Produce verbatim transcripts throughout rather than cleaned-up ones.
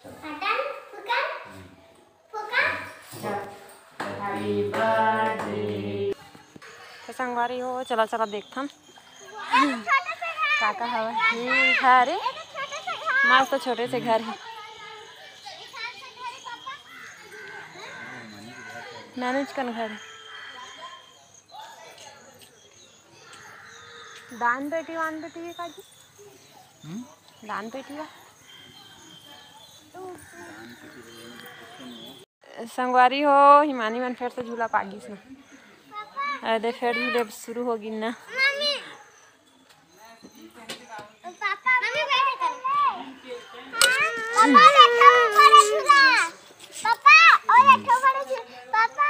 तो संगवारी हो, चला चला देखथन का का हवय। हम्म, घर हे, मस्त छोटे से घर हे। मैनेज कन घर हे। दान पेटी वान पेटी हे का जी? हम्म? दान पेटी हे। संगवारी हो, हिमानी मन फेर से झूला पागिस ना। अरे फेर झूले शुरू हो गिन ना। पापा, मम्मी बैठे कर। पापा, बैठो, बड़ा झूला। पापा, और बैठो, बड़ा झूला। पापा।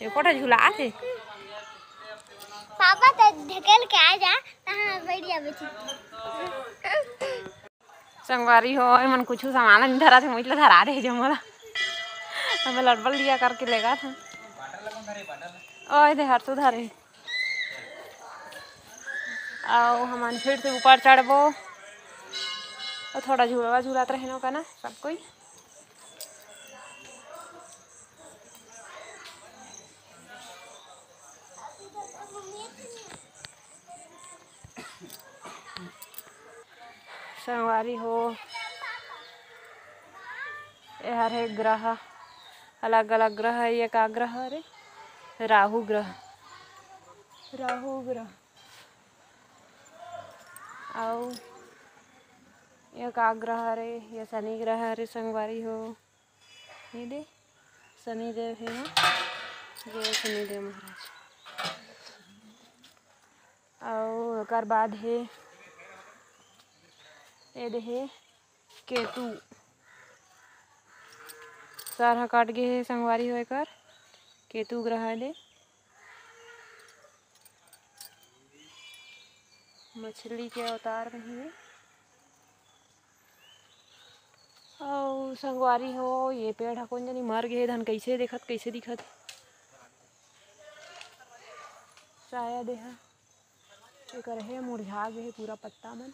ये कोठा झूला आथे। पापा तो ढकेल के आ जा, तहाँ बैठ जा बेटी। संगवारी हो, एमन कुछु सामान नइ धरत हे, मोइला धरा दे हे जम्मो ला। हमें लड़बड़ लिया करके लेगा था। ओए दे हर सुधारे। अउ हमन फिर से ऊपर चढ़बो। अउ थोड़ा झूलवा झूलत रहे न का ना सब कोई। संगवारी हो, एहर हे ग्रह, अलग-अलग ग्रह, ये का ग्रह रे? राहु ग्रह, राहु ग्रह। अउ ये का ग्रह रे? ये शनि ग्रह रे संगवारी हो। ये दे शनिदेव हे ना, जय शनिदेव महाराज। अउ ओकर बाद हे, ये दे हे केतु, सर ह कट गे हे संगवारी हो एकर, केतु ग्रह हे दे। मछली के अवतार में हे। अउ संगवारी हो, ये पेड़ ह कोन जनी मर गे हे, धन कइसे देखत, कइसे दिखत हे। शायद एहा एकर हे, मुरझा गे हे पूरा पत्ता मन।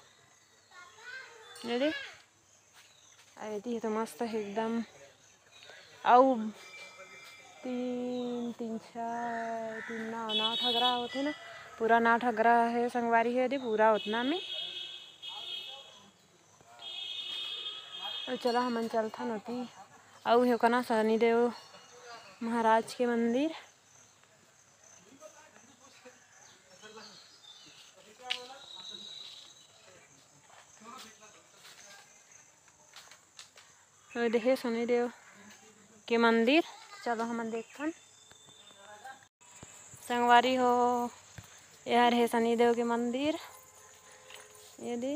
ये दे, अउ एती हे तो मस्त हे एकदम। अउ तीन, तीन, छः, तीन, नौ, नौ ठा ग्रह होथे ना, पूरा नौ ठा ग्रह हे संगवारी हो, ये दे पूरा ओतना में। अउ चला हमन चलथन ओती। अउ हे कना शनिदेव महाराज के मंदिर। अउ देखे शनिदेव के मंदिर, चलो हमन देखथन। संगवारी हो, एहर हे शनिदेव के मंदिर। ये दे।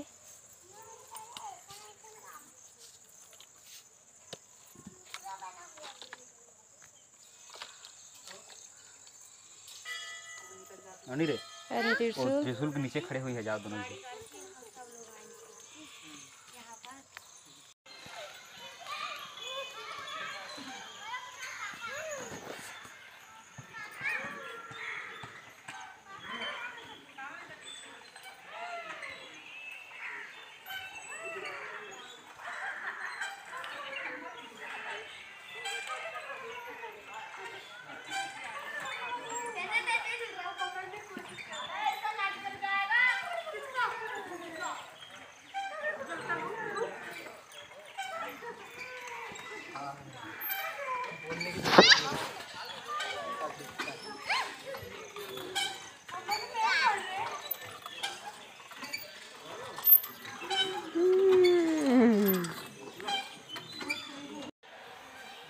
अरे त्रिशूल। त्रिशूल के नीचे खड़े हुई है, जाओ दोनों।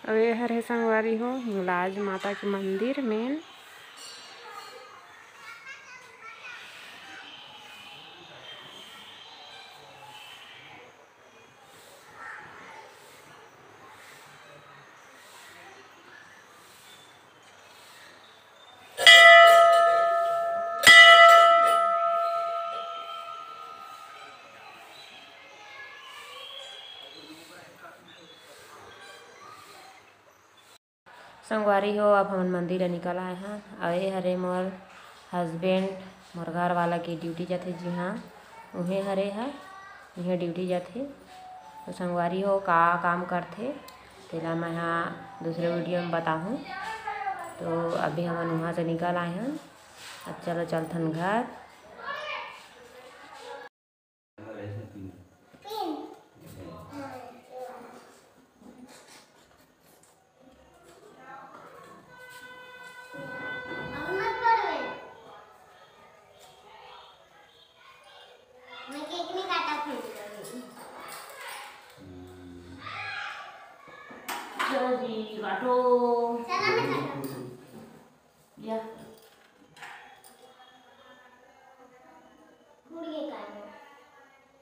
अउ ये हर हे संगवारी हो, हिंगलाज माता के मंदिर main। संगवारी हो, अब हमन मंदिर ले निकल आए हन। अउ ये हरे मोर husband, मोर घर वाला के duty जाथे जी हाँ, उहे हरे ह। इहाँ ड्यूटी जाथे। तो संगवारी हो, का काम करथे, तेला मैं हा दूसरे वीडियो में बताहूँ। तो अभी हमन वहाँ से निकल आए हन। अब चलो, चलथन घर। अब मत पढ़वे। मैं केक नहीं काटा फिर। चलो जी, काटो। चला मैं काटूँ। या। फूट गए कान।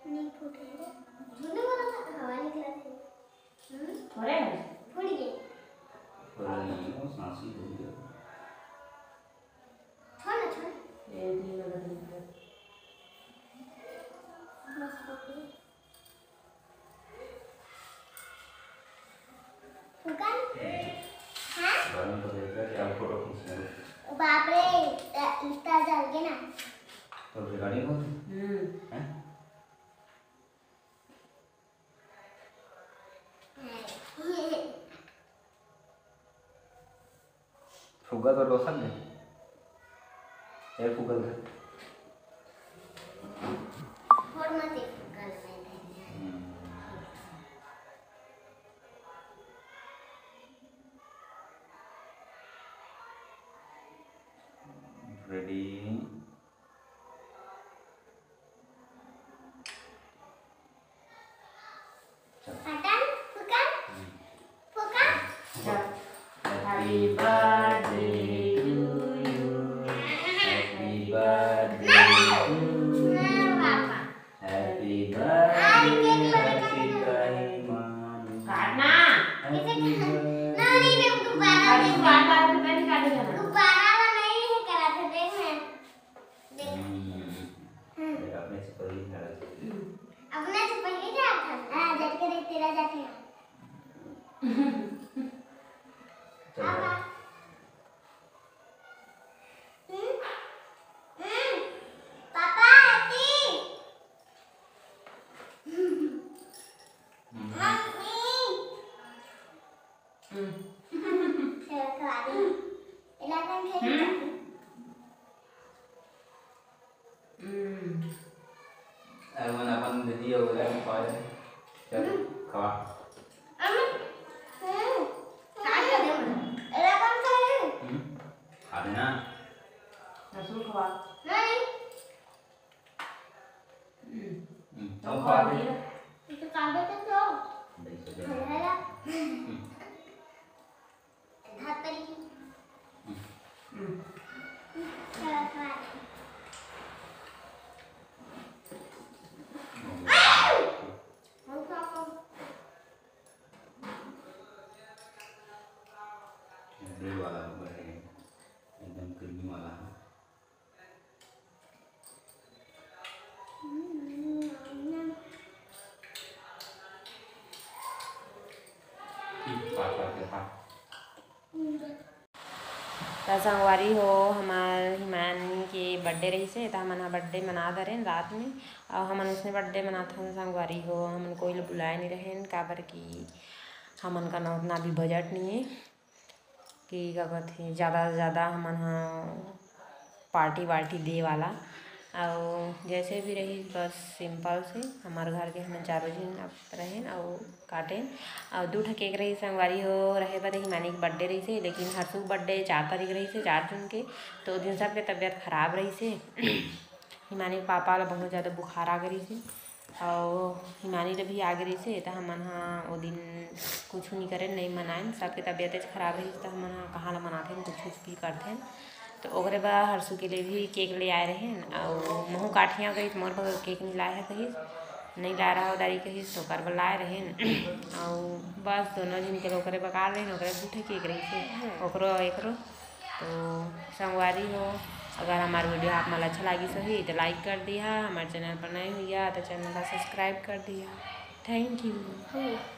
नहीं फूटे रे। झूठ नहीं बोला था, हवा निकला था। हम्म? थोड़े है। फूट गए। थोड़ा नहीं, वो सांस ही फूट गया। छोड़ ना, छोड़। ये तीन अलग निकले। बस फूट गए। फुकन? हाँ? गरम तो देख रहे, क्या फोटो खींचने में। बाप रे, इतना जल गया ना। तो रिकॉर्डिंग हो रही? हम्म। हैं? फुग्गा तो रोशन ने। ए फुग्गा ले। फोड़ मत दे फुग्गा ले। हम्म। रेडी। हटन, फुकन, फुकन। Happy birthday to you. Happy birthday to you. Happy birthday Harshita Himani. काटना। Happy birthday। नहीं, नहीं, नहीं, गुब्बारा नहीं। गुब्बारा नहीं काटेगा ना। गुब्बारा वाला नहीं है, करा थे, देख ना। देख। हम्म। हम्म। देख, अपने से पहले ही झाड़ा। अपने से पहले झाड़ा था। हाँ, झटके देख, तेरा जाते हैं। चलो। पापा। हम्म? हम्म? पापा, happy। हम्म। मम्मी। हम्म। चलो, खवा दे। इलाका में खेल हम्म। हम्म। अरे मन अपन दीदी हो गया, खवा दे। चल, हम्म। खवा। अम्म, हम्म, खा के दे मुझे। एला कौन खाए? हम्म, खा देना। रसूल खवा। नहीं। हम्म। हम्म, तुम खवा दे। तो खा दे तो। नहीं, तो दे। हम्म। हम्म। ब्रेड वाला है, एकदम क्रीमी वाला है। हम्म, खा, खा, खा। त संगवारी हो, हमार हिमानी के birthday रहिस हे, त हमन ह birthday मना डरेन रात में। अउ हमन उसने birthday मनाथन संगवारी हो, हमन कोई ल बुलाए नइ रहेन, काबर कि हमन कन उतना भी budget नइ हे कि का कथे, जादा से जादा हमन ह party वार्टी दे वाला। अउ जैसे भी रही, बस simple से हमर घर के हमन चारों झन अब रहेन अउ काटेन। अउ दू ठा cake रहिस संगवारी हो, रहे बर हिमानी के birthday रहिस हे, लेकिन हर्षु के birthday चार तारीख रहिस हे, चार जून के, तो ओ दिन सबके तबीयत खराब रहिस हे। हिमानी के पापा ला बहुत जादा बुखार आ गे रहिस हे, अउ हिमानी ला भी आ गे रहिस हे, त हमन ह ओ दिन कुछु नइ करेन, नइ मनाएन। सबके तबीयत खराब रहिस, त हमन ह कहाँ ला मनाथेन, कुछु भी करथेन। तो ओकरे बर हर्षु के लिए भी cake ले आए रहेन, अउ महू काठिया गई, मोर बर cake नइ लाए हे कहिस, नइ लाए रहा दारी कहिस, तो ओकर बर लाए रहेन। अउ बस दोनों झन के ओकरे बर काट लेन, ओकरे दू ठे cake रहिस हे, ओकरो अउ एकरो। तो संगवारी हो, अगर हमार video आप मन ला अच्छा लागिस होही, तो like कर दिहा, हमार channel पर नए होइया, तो channel ला subscribe कर दिहा। Thank you।